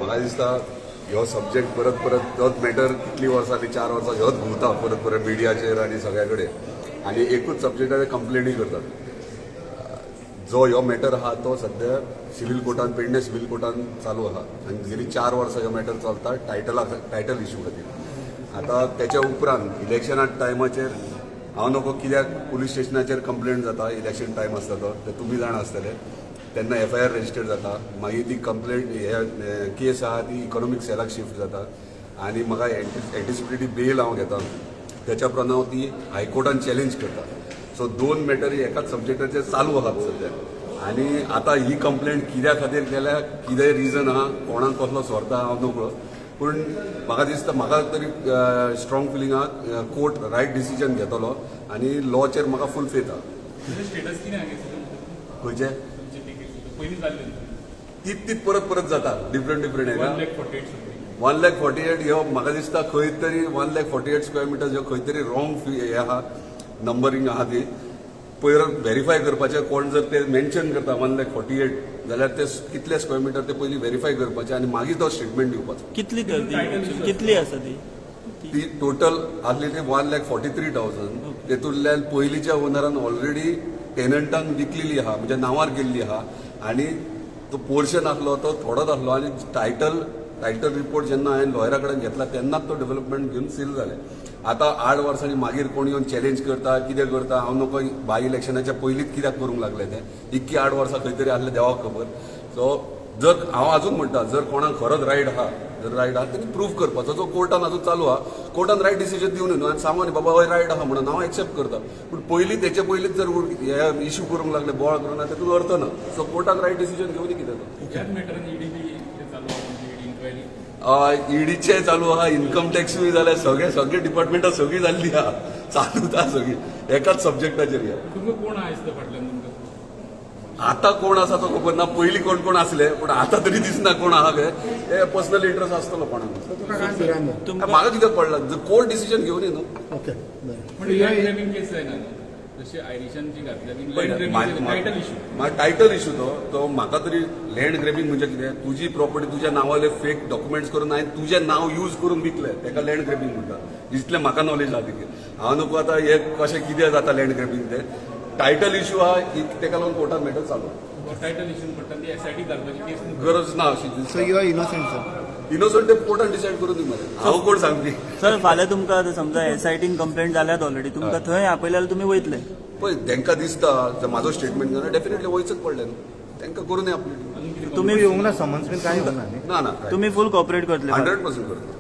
म्हाका दिसता ह्यो सब्जेक्ट परत परत तोच मॅटर कितलीं वर्सां जालीं, 4 वर्सां ह्योच घुंवता परत परत मिडियाचेर आनी सगळ्या कडेन आनी एकूच सब्जेक्टाचेर कंप्लेनी करतात. जो ह्यो मॅटर आहा तो सद्या सिवील कोर्टान, पेडणे सिवील कोर्टान चालू आहा आनी गेली 4 वर्सां ह्यो मॅटर चलता टायटल इशू खातीर. आतां तेच्या उपरांत इलेक्शना टायमाचेर हांव नको कित्याक पुलीस स्टेशनाचेर कंप्लेंट जाता. इलेक्शन टायम आसता तो, ते तुमी जाणा आसतले. तेन्ना एफआयआर रजिस्टर जाता. मागीर ती कंप्लेंट हे केस आहा ती इकॉनॉमीक सेलाक शिफ्ट जाता आनी म्हाका एंटिसिपेटरी बेल हांव घेता. त्याच्या उपरांत हांव ती हायकोर्टान चॅलेंज करता. सो दोन मॅटर एकाच सब्जेक्टाचेर चालू आहात सद्या आनी आतां ही कंप्लेंट कित्या खातीर केल्या, कितें रिजन आहा, कोणाक कसलो स्वार्थ आहा, हांव नकळो. पूण म्हाका दिसता, म्हाका तरी स्ट्रॉंग फिलींग आहा, कोर्ट रायट डिसिजन घेतलो आनी लॉचेर म्हाका फूल फेथ आहा. स्टेटस कितें आहा? खंयचे? तुमची ती केस पयलीं जाल्ली. तीत तीत परत परत जाता, डिफरंट डिफरंट. 1,48,000 something. 1,48,000 ह्यो म्हाका दिसता खंय तरी 1,48,000 स्क्वेअर मिटर्स ह्यो खंय तरी रॉंग हे आहा, नंबरींग आहा. ती पयर व्हेरीफाय करपाचें. कोण जर ते मेन्शन करता 1,48,000 जाल्यार ते कितले स्क्वेअर मिटर ते पयलीं व्हेरीफाय करपाचें आनी मागीर तो स्टेटमेंट दिवपाचो. कितली तर ती, कितली आसा ती? ती टोटल आसली ती 1,43,000. तेतूंतल्यान पयलींच्या ओनरान ऑलरेडी टेनंटान विकलेली आहा, म्हणजे नांवार केल्ली आहा आनी तो पोर्शन आसलो तो थोडोच आसलो आनी टायटल रिपोर्ट जेन्ना हांवें लॉयरा कडेन घेतला तेन्नाच तो डेव्हलपमेंट घेवन सील जालें. आतां 8 वर्सांनी मागीर कोण येवन चॅलेंज करता, कितें करता, हांव नको. बाय इलेक्शनाच्या पयलींच कित्याक करूंक लागले ते? इतकी 8 वर्सां खंय तरी आसलें, देवाक खबर. सो जर हांव अजून म्हणटा, जर कोणाक खरोच रायट आहा, जर रायट आहा, तेणी प्रूफ करपाचो. जो कोर्टान अजून चालू आहा, कोर्टान रायट डिसिजन दिवन न्हू आनी सांगो न्ही, बाबा हय रायट आहा म्हणून हांव एक्सेप्ट करता. पूण पयलीं तेचे पयलींच जर हे इश्यू करूंक लागले, बोवाळ करूंक लागले, तेतून अर्थ ना. सो कोर्टान रायट डिसिजन घेवन कितें तो. ह्याच मॅटरान ईडी बी कितें चालू आहा, तुमची ईडी इन्क्वायरी? ईडीचे चालू आहा, इन्कम टॅक्सूय जाल्या, सगळे सगळे डिपार्टमेंटां सगळीं जाल्ली आहा, चालूच आहा सगळी एकाच सब्जेक्टाचेर ह्या. तुमकां कोण आहा दिसता फाटल्यान तुमकां? आता कोण आसा तो खबर ना. पयलीं कोण कोण आसले, पूण आतां तरी दिसना कोण आहा. हे पर्सनल इंट्रस्ट आसतलो कोणाक. तुका काय भिरांत ना? तुमकां म्हाका कितें पडला, कोर्ट डिसिजन घेवन न्हू. ओके, बरें. पण लँड ग्रॅबिंग केस जायना न्हू, जशी आयरिशान जी घातल्या ती land grabbing title issue. Title issue तो तो म्हाका तरी लँड ग्रॅबिंग म्हणजे कितें? तुजी प्रॉपर्टी तुज्या नांवाले फेक डॉक्युमेंट्स करून हांवें तुजें नांव यूज करून विकलें, ताका लँड ग्रॅबिंग म्हणटा, जितलें म्हाका नॉलेज आहा तितकें. हांव नको आतां हे कशें कितें जाता लँड ग्रॅबिंग तें. टायटल इशू आहा, ताका लागून कोर्टात मॅटर चालू. टायटल इशू पडटा, ती एसआयटी घालपाची केस न्हू. गरज ना अशी. So you are innocent, sir? Innocent ते कोर्टान डिसायड करून दी मरे, हांव कोण सांगपी? सर, फाल्यां तुमकां आतां समजा एसआयटीन कंप्लेंट जाल्यात ऑलरेडी, तुमकां थंय आपयल्यार तुमी वयतले? पळय, तांकां दिसता जर म्हाजो स्टेटमेंट जाल्यार डेफिनेटली वयचेच पडलें न्हू तांकां. करूं नये आपली. अजून कितें? तुमी येवंक ना समन्स बीन, कांय येवंक ना न्ही? ना ना. तुमी फूल कॉपरेट करतले? 100% करता.